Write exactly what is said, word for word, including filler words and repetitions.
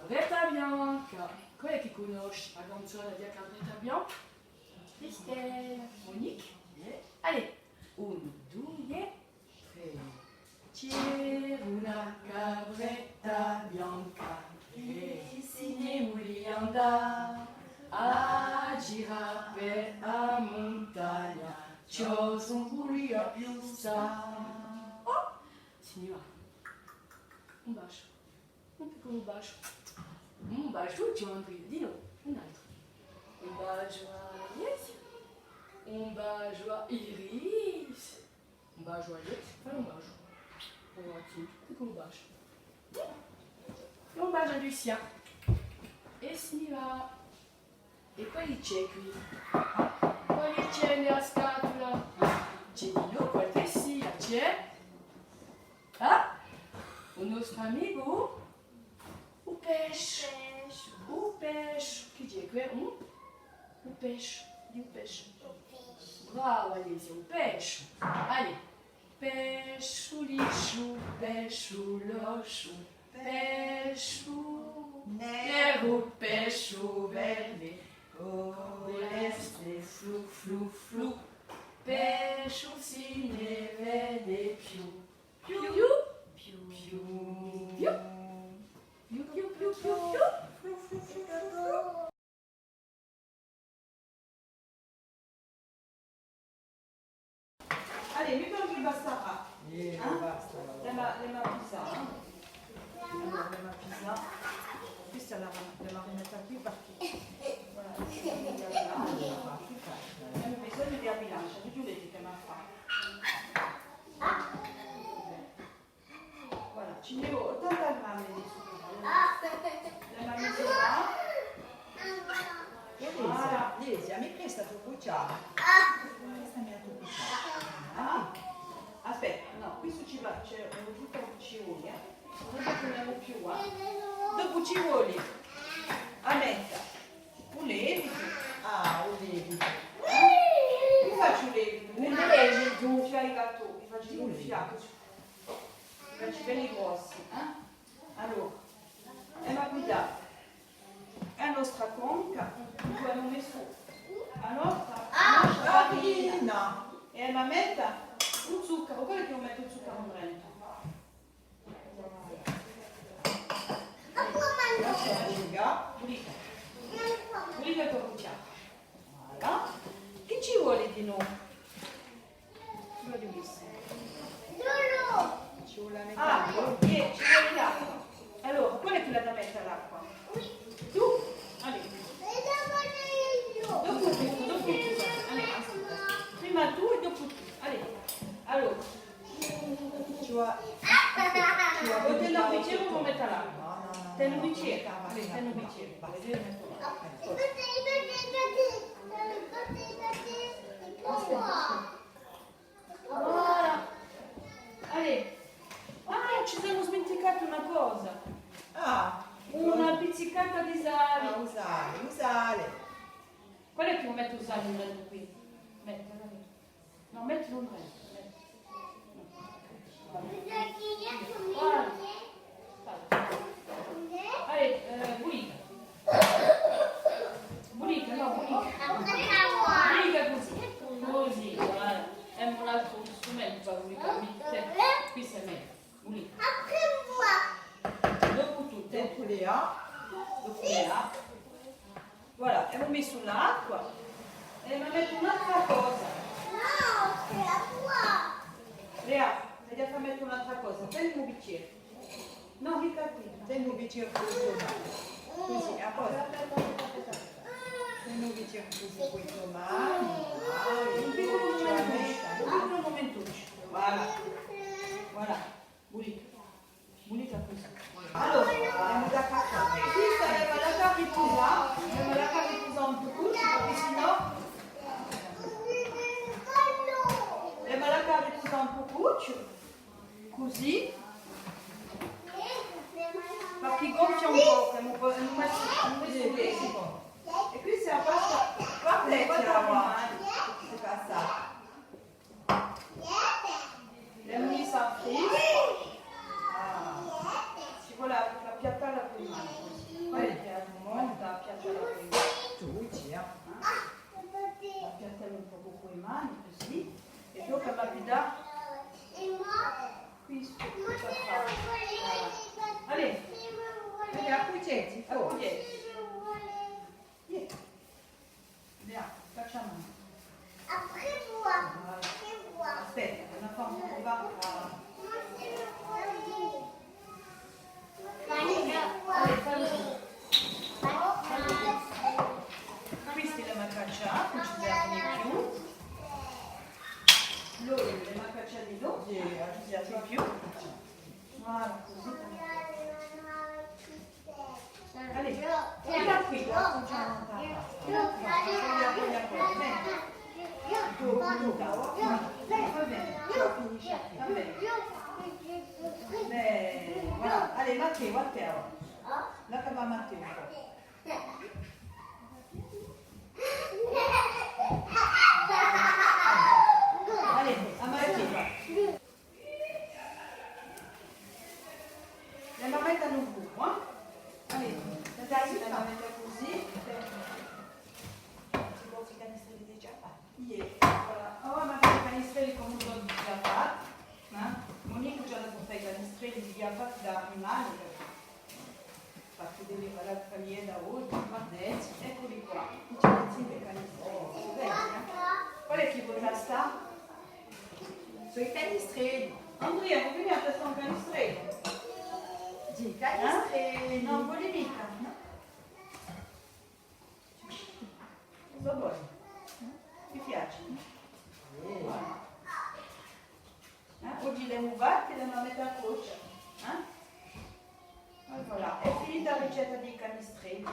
Capretta bianca. Quale hè chì cunnosce a canzona di a Capretta bianca? Christelle. Monique? Eh? Allez, unu, dui, trè. C'era una capretta bianca chì si ne vulia andà à girà per a muntagna, ciò ùn vulia più stà. Oh! Signora, un basgiu. Un picculu basgiu. Un basgiu, Ghjuvan Andria, di novu, un altru. Un basgiu à Alessia. Un basgiu à Iris. Un basgiu à Alessia, fai un basgiu. Oh, attenti, un picculu basgiu. È un basgiu à Lucia. È si ne và. È quale ci hè quì? Quale ci hè in a scatula? Ci hè dinò qualchissia, ci hè? Ah? U nostru amicu? U pesciu. U pesciu. Chì ci hè quì? Un? U pesciu. Dì u pesciu. Brava, Alessia, u pesciu. Allez. Pesciu lisciu, pesciu losciu, pesciu neru, pesciu verde, cù l'estele flu, flu, flu, pesciu si ne vede più. Più, più, più, più, più, più, più, più. Allez, mi pare chì bastarà. Eh, basta, allora. L'emu, l'emu à pisà, eh? Allora, l'emu à pisà. Questa la, la rimetta quì perchè, voilà, avemu bisognu di a bilancia, tutti i leti chì m'hà fattu. Voilà, ci ne vole ottanta grammi di zuccaru. L'emu à misurà. Voilà. Lizia, mi presti a to cuchjara? Prestami a to cuchjara. Ah. Aspetta, nò, questu ci và, ci hè un pocu di cuchjara, eh. Ùn ne pò più, eh. Dopu ci vole à metta u levitu. Ah, u levitu. Eh? Chì facciu u levitu? U levitu. Ghjunfià i gatò, i facciu ghjunfià cusì. Facciu belli grossi, eh? Allora, emu à piglià a nostra conca, emu messu a nostra, a nostra farina. È emu à metta u zuccaru, guarda chì emu mettu u zuccaru in drentu. Lascia vullicà. Vullicà. Vullicà cù a cuchjara. Voilà. Chì ci vole dinò? Ci vole l'acqua. Ci vole l'acqua. Allora, quale hè chì l'hà da metta l'acqua? Tù? Allez. Dopu tù, dopu tù. Allez, prima tù è dopu tù. Allez. Allora. Ci vole, ci vole. Poi tè, un bichjeru o metta l'acqua? Nò, nò, nò. Tè, un bichjeru. Allez, tè, un bichjeru. Basta. Aspetta, aspetta. Voilà. Allez. Ah, ci semu smenticati una cosa. Ah. Una pizzicata di sale. Ah, u sale, u sale. Quale hè chì u mette u sale in drentu quì? Metti, allora. Nò, metti u sale. Metti. Voilà. Allez, eh, vullicà. Vullicà, nò, vullicà. Vullicà cusì. Cusì, voilà. Hè un altru strumentu per vullicà. Quì si mette. Vullicà. Dopu tù, tè. Dopu Lea. Dopu Lea. Voilà, emu messu l'acqua. È emu à metta un'altra cosa. Nò, l'acqua. Lea, t'aghju à fà metta un'altra cosa. Tè, un bichjeru. Nò, micca quì. Tè, un bichjeru cù i to mani. Cusì, à postu. Tè, un bichjeru cusì cù i to mani. Un picculu mumentucciu, un picculu mumentucciu. Voilà. Voilà. Vullicà. Vullicà cusì. Allora, emu da fà. Questa l'emu da fà ripusà, l'emu da fà ripusà un pocucciu, perchè sinnò l'emu da fà ripusà un pocucciu, cusì, perchè gonfia un pocu, emu, emu messu, emu messu quessu. È questa hè a pasta, guarda, guarda chì mani, chì passa. L'emu messa à friscu. Ah. Ci vole à, à piattalla cù e mani. Senti, oh. Iè. Iè. Via, facciamo. Après moi. Voilà. Après moi. Aspetta, una fama, va a... Allez, fallu. Questa hè la macaccia, ùn ci serve più. L'oliu, la macaccia di l'oliu, ùn ci serve più. Voilà, cusì. Allez, tira quì, là, facciamo un po'. Quella, quella, quella. Bene. Dai, va bene. Va bene. Bene, voilà. Allez, Matteo, à te. Là, che va Matteo un po'. Allez, à Matteo. L'emu da metta in u fornu, eh? Allez, dai, l'emu da metta cusì. Si porta i canistrelli digià fatti. Iè, voilà. Avà mettu i canistrelli cum'è sò digià fatti, eh? Monique ci hà da purtà i canistrelli digià fatti da animali, perchè Fatti di, di, di l'altra famiglia d'oghje, guardate, ecculi quì, i canistrelli. Vedi, eh? Quale hè chì vole tastà? Sò i canistrelli. Andria, voli vene à tastà un canistrellu? Dì, canistrelli. Eh? Nò, ùn voli micca, nò? Sò boni. Ti piace? Iè. Boni. Eh? Oghje l'emu fatti, l'emu da mette à coce. Eh? È voilà, hè finita a ricetta di i canistrelli.